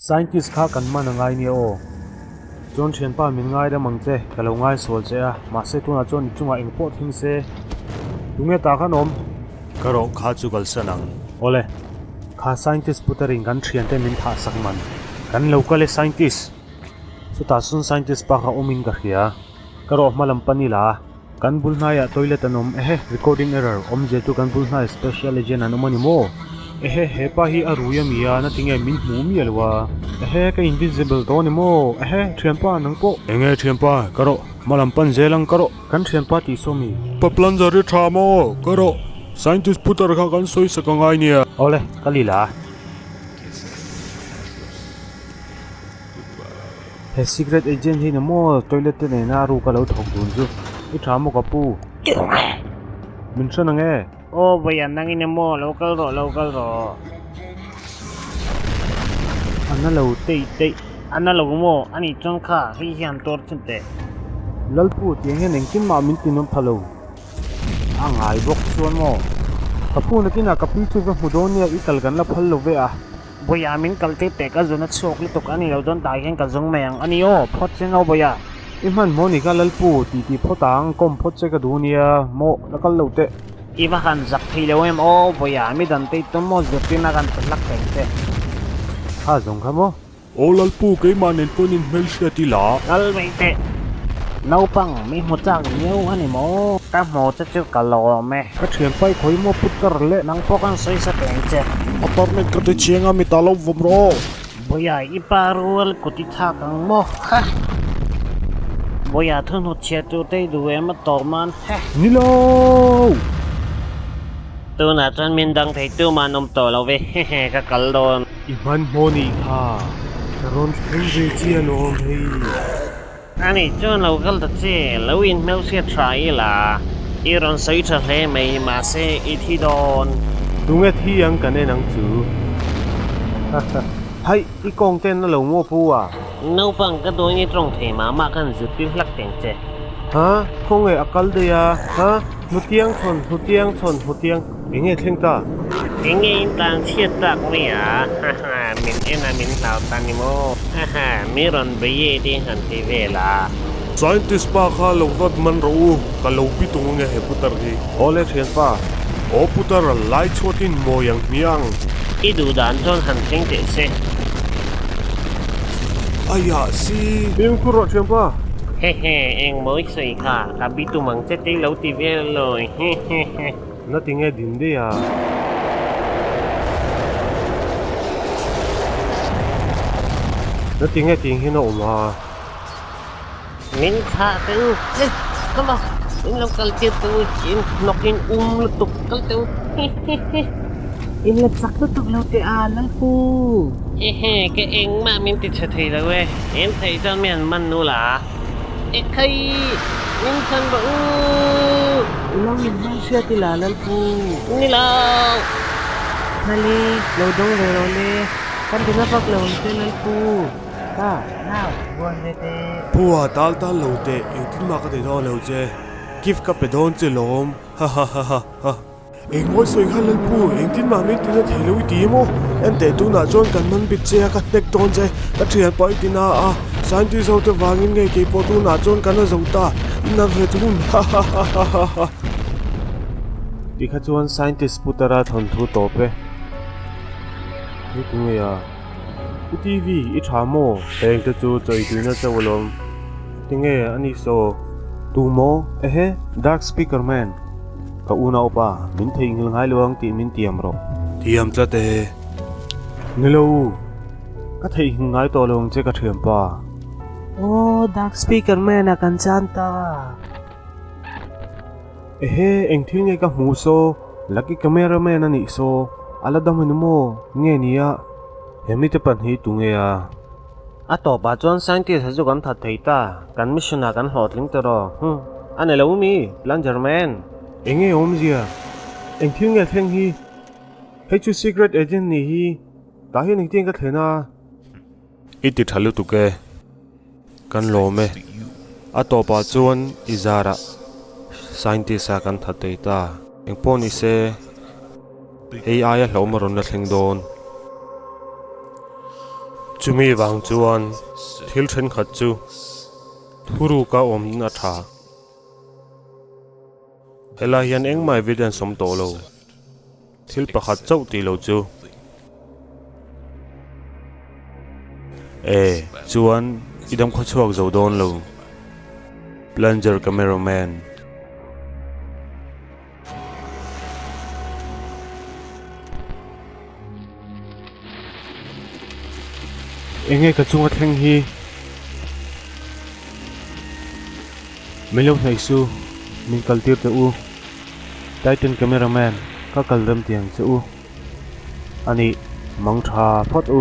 Scientist kha kan man a ngai nia aw. Chuan thianpa min ngaidam ang che, ka lo ngaisual che a, mahse tunah chuan i chungah eng pawh thleng se. Tunge tah khan awm? Ka rawh kha chu kalsan ang. Awle, kha scientist putar in kan thiante min thah sak man. Kan lo kal e scientist. Chutah chuan scientist pa kha awmin ka hria. Ka rawh hma lam pan ila. Kan bul hnaiah toilet an awm ehe, recording error, awmzia chu kan bul hnaiah special agent an awm a ni maw? Ehe, hepa hi a rui a mi a, na tinge min hmu miah lo a? Ehe, ka invisible tawh a ni maw? Ehe, thianpa nang pawh. Enge thianpa, ka rawh, hma lam pan zel ang ka rawh. Kan thianpa tih saw mi? Pa plunger hi tha maw? Ka rawh, scientist putar kha kan sawi sak a ngai nia. Awle, ka li la. He secret agent hi ni maw toilet te nena a ruk a lo thawk dun chu i tha maw ka pu? Min hre nang e. Aw vawian nang in emaw lo kal rawh lo kal rawh. A na lo teih teih. A na lo maw a nih chuan kha hei hian tuar thin teh. Lalpu tiang hian engtin mah min ti nawm pha lo. A ngai bawk chuan maw. Ka pu nakinah ka pi chu va hmu dawn nia i kal kan la phal lo ve a. Bawiha min kal tir teh ka zun a chhuak lutuk a ni lo chuan tah hian ka zung mai ang a ni aw phawt che ngo Bawiha. I hman maw ni ka Lalpu tih tih phawt ang kawm phawt che ka duh nia maw la kal lo teh. I va han zak thei lo em aw Bawiha mi dan te i tum maw zirtirna kan pe hlak reng che. Kha zawng kha maw. Aw Lalpu keimah nen pawn in hmelhriat ila. Kal mai teh. Naupang mi hmu chak viau a ni maw? Ka hmu che chu ka lawm e. Ka thianpa i khawi maw put kar le. Nang pawh kan sawi sa teng che. Apartment ka ti chiang a mi ta lo vawm rawh. Bawiha i pa rual kut i thlak ang maw? Ha! Bawiha thunhut chhiat tur te i duh em a tawp man? Ha! Ni lo! Tunah chuan min dang thei tu mah an awm tawh lo ve. Hehe ka kal dawn. I hmanhmawh nih kha ka rawn thleng ve chi alawm hei. A nih chuan lo kal ta che, lo inhmelhriat tha ila, i rawn sawi tha hle mai, mahse i thi dawn. Tunge thi ang kan en ang chu. Haih, i kawng ten a lo maw pu a? Naupang ka dawn i tawng thei mah mah khan zirtir hlak teng che. Ha, khawnge a kal daih a? Ha, hnutiang chhawn, hnutiang chhawn, hnutiang. Enge thleng ta? Enge in tlan chhiat tak mai a? Haha, min en a min hlau ta ni maw? Haha, mi rawn bei e tih han ti vel a. Scientist pa kha lo vat man rawh u, ka lo pi tung ange he putar hi. Awle thianpa. Aw putar, lai chhuatin mawi ang hmiang. I duh dan chuan han thleng teh se. Aiah si. Fimkhur rawh thianpa. Hehe, eng mawi sawi kha, ka bi tum ang che tei lo ti vel lawi. Hehehe. Na tinge din daih a? Na tinge ting hian a awm a? Min thlah teh u. Eh, come on. Min lo kal tir teh u. In hnawk in um lutuk kal teh u. Hehehe. In la chak lutuk lo teh a, Lalpu. Hehe, ka engmah min ti chhe thei lo e. In theih chuan mi han man nu la. Ekhai! Min chhan rawh u! I lo inhmel hriat ila Lalpu. Ni lo! Nali, lo dawng ve rawh le. Kan ti na vak lo ang che Lalpu. Ka, nau, buan ve teh. Pua, tal tal lo teh, engtin mah ka ti dawn lo che. Gift ka pe dawn che lawm. Ha ha ha ha ha. Engmawi sawi kha Lalpu, engtin mah min tina thei lo i ti maw? Enteh tunah chuan kan man bit che a, ka hnek dawn che, ka thian pawh i ti na a, scientist ho te vangin ngei kei pawh tunah chuan kan a zo ta, i na ve thung ha ha ha ha ha ha. Tikha chuan scientist putara thawnthu tawp e. Ni tu ngei a? U TV, i tha maw? Heng te chu chawi tuina chauh alawm. Tinge a ni saw? Tu maw? Ehe, dark speaker man. Ka unaupa, min theihnghilh ngai lo ang tih min tiam rawh. Tiam tlat e. Ni lo, ka theihnghilh ngai tawh lo ang che ka thianpa. Aw, dark speaker man a kan chan ta. Ehe, eng thil nge ka hmuh saw? Lucky camera man a nih saw. A la dam a ni maw? Nge nia? He mite pan hi tu nge a? A tawpah chuan scientist a chu kan that thei ta, kan mission ah kan hlawhtling ta rawh. Huh, a ni lo mi, Plunger Man. Enge awmzia? Eng thil nge thleng hi? Hei chu secret agent nih hi, tah hian engtin ka thlen a? I ti tha lutuk e, kan lawm e. A tawpah chuan i zarah scientist ah kan that thei ta. Engpawh ni se, hei aia hlauhawm a rawn la thleng dawn. Chumi vang chuan thil thenkhat chu thuruka awm a tha. Helai hian engmah evidence awm tawh lo. Thil pakhat chauh tih lo chu. E, chuan i dam khaw chhuak zo dawn lo. Plunger cameraman. Enge ka chunga thleng hi? Min lo hnaih su, min kal tir teh u. Titan cameraman, ka kal rem tiang che u. Anih, mang tha phawt u.